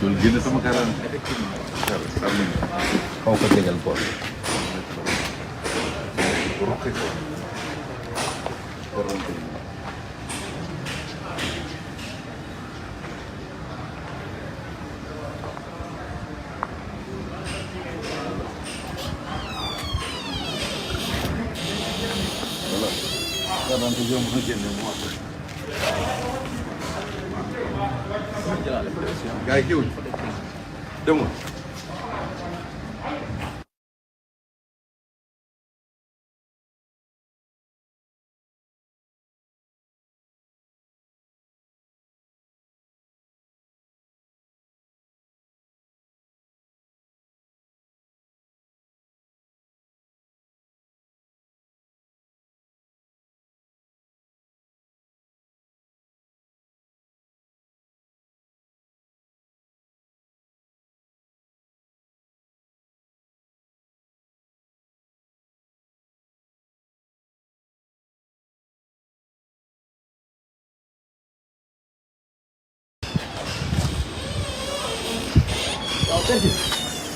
doon génne sama karaan. effectivement. xaw ko tegal ko. Gars yi kiiwuñ demul.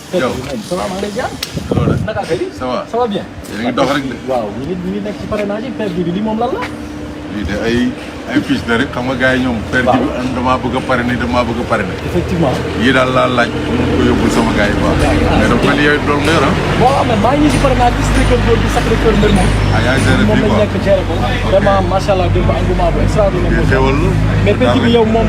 Yow ça va maa ngi lay jaar. loolu la naka affaire yi. ça va bien. yéen a ngi dox rek de. waaw ñu ngi nekk ci parrainage yi père bi lii moom lan la. lii de ay fiche la rek xam nga gars yi ñoom. waaw père ji damaa bëgg a parrainer damaa bëgg a parrainer. effectivement. yii daal laa laaj pour mun ko yóbbul sama gars yi quoi. mais dafa mel ni yow loolu nga yor ah. waaw mais maa ngi nii si parrainage bi si kër góor gi Sacré-Cœur mbir moom. ah yaa ngi géré fii quoi moom lañ nekk géré ko. vraiment macha allah démb engouement bu extraordinaire. xewal la. mais père ji bi yow moom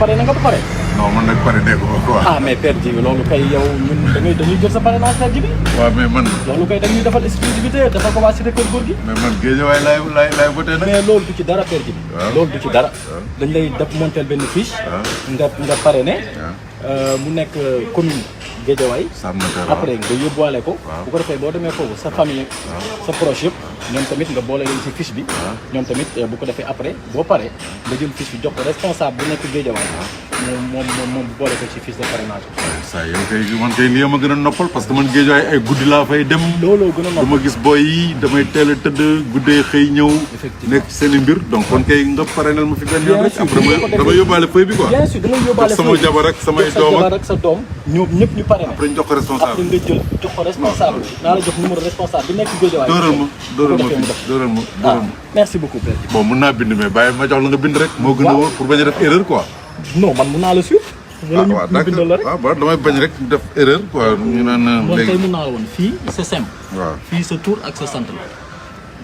parrainé nga ba pare. non man nag parrainé ko quoi. ah mais père ji bi loolu kay yow ñun dañuy jël sa parrainage père ji bi. waaw mais man. loolu kay dañuy defal exclusivité dafa ko waa Cité kër góor gi. mais man Guédiawaye laay voté nag. mais loolu du ci dara père ji bi. waaw loolu du ci dara. dañ lay def monter benn fiche. nga parrainé. mu nekk commune Guédiawaye. après nga yóbbuwaale ko. bu ko defee boo demee foofu sa famille. sa proche yëpp. ñoom tamit nga boole leen ci fiche bi. ñoom tamit bu ko defee après boo paree nga jël fiche bi jox ko responsable bu nekk Guédiawaye. moom bu boole ko ci fiche de parrainage. saa yow kay man kay lii ma gën a noppal parce que man Guédiawaye ay guddi laa fay dem. looloo gën a noppal du ma gis boy yi damay teel a tëdd guddee xëy ñëw. nekk seen i mbir donc kon kay nga parrainel ma fi benn yoon rek. après dama yóbbaale feuille bi quoi. bien sûr dama yóbbaale sama jabar ak samay doom ak sa doom ñoom ñëpp ñu parrainé. après ñu jox ko responsable après nga jël jox ko responsable. naa la jox numéro responsable bi nekk Guédiawaye. dóoral ma merci beaucoup père. bon mun naa bind mais bàyyi ma jox la nga bind rek. moo gën a wóor pour bañ a def erreur quoi. non man mun naa la suivre. waaw d'accord waaw damay bañ rek def erreur quoi ñu naan léegi. tey mun naa la woon fii c'est simple. waaw fii sa tur ak sa sant la.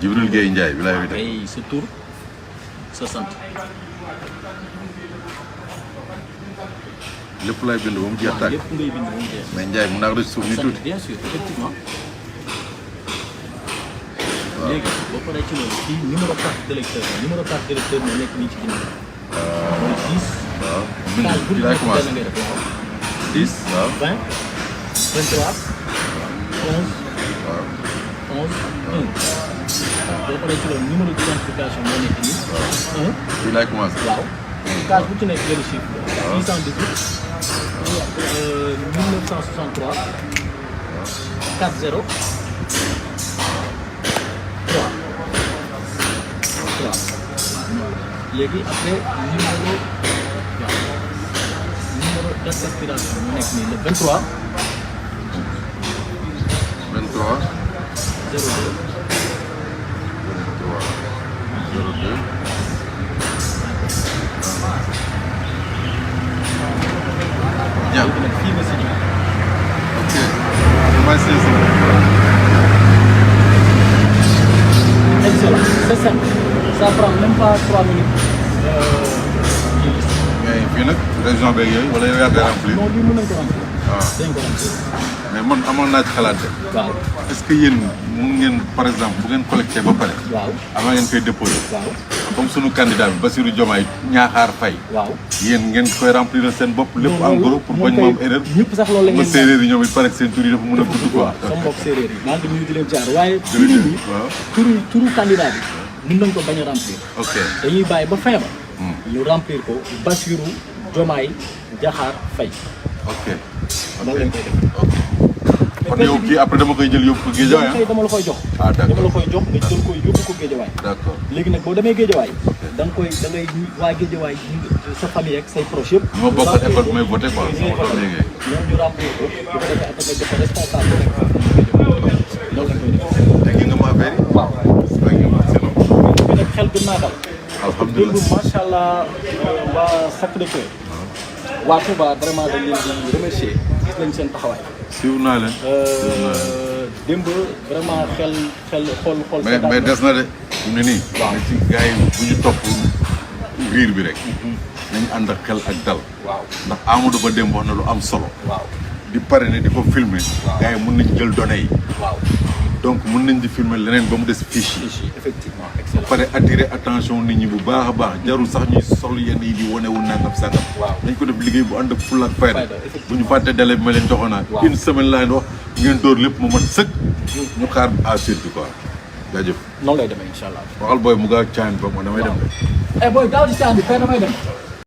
Djibi Gueye Ndiaye bi laay tey sa tur sa sant. lépp laay bind ba mu jeex tàkk. lépp ngay bind ba mu jeex. mais Ndiaye mun naa ko def suuf ni tuuti. bien sûr effectivement. léegi boo paree ci loolu kii numéro carte d'électeur la numéro carte d'électeur moo nekk nii ci ginnaaw. mooy 10. waaw case bu laay commencé ngay def waaw. 10 waaw 20 23 11 waaw 11 1. boo paree ci loolu numéro d'identification moo nekk nii. waaw 1. fii laay commencé. waaw case bu ci nekk benn chiffre. 618. 1963. 40. 3 léegi après numéro date d'expiration mu nekk nii le 23. 23. 02. 02. jàll léegi nag fii nga signé. ok. maa ngi excellent c'est simple ça prend même pas 3 minutes. mais fii nag région beeg yooyu wala yow yaa koy remplir. non lii mën nañu ko remplir. waaw dañ ko remplir. mais man amoon naa ci xalaat de. waaw est-ce que yéen mun ngeen par exemple bu ngeen collecté ba pare. waaw avant ngeen koy déposé. waaw comme sunu candidat bi Bassirou Diomaye Ñaaxaar Faye. waaw yéen ngeen koy remplir seen bopp. lépp en gros pour bañ moom erreur. ñëpp sax loolu la ngeen séeréer yi ñoom it pare seen tur yi dafa mën a gudd quoi. sama mbokk séeréer yi maa ngi nuyu di leen jaar waaye. waaw turu candidat bi mën nañ ko bañ a remplir. ok dañuy bàyyi ba fin ba. ñu remplir ko Bassirou Diomaye Diakhar Faye. ok loolu lañ koy def. kon yow kii après dama koy jël yóbbu ko Guédiawaye dama la koy jox. ah d'accord dama la koy jox nga jël ko yóbbu ko Guédiawaye. d'accord léegi nag boo demee Guédiawaye da ngay waa Guédiawaye sa famille ak say proches yëpp. ñoo bokk école bi may voté quoi sama doom yi ngay. ñoom ñu remplir ko bu ko defee après nga jox ko responsable rek loolu lañ koy def. dégg nga ma affaire yi. waaw. bi nag xel gën naa dal. alhamdulilah démb macha allah waa Sacré-Cœur. waa Touba vraiment dañ leen di remercier gis nañ seen taxawaay. siiw naa leen. démb vraiment xel xool. mais des na de. fu mu ne nii. waaw ci gars yi bu ñu topp riir bi rek. nañu ànd ak xel ak dal. waaw ndax Amadou Ba démb wax na lu am solo. waaw di parrainer di ko filmer. waaw gars yi mën nañ jël données yi. waaw donc mën nañ di filmer leneen ba mu des fiche yi. effectivement excellent. ba pare attirer attention nit ñi bu baax a baax jarul sax ñuy sol yenn yi di wane wu nangam sangam. waaw dañ ko def liggéey bu ànd ak fulla ak fayda. effectivement bu ñu fàtte délai bi ma leen joxoon naa. waaw une semaine laa leen wax ngeen dóor lépp mu mat sëkk. ñu xaar à suite bi quoi jaajëf. noonu lay demee incha allah. waxal booy mu gaaw caan ba ma damay dem de. booy gaaw di caan bi fay damay dem.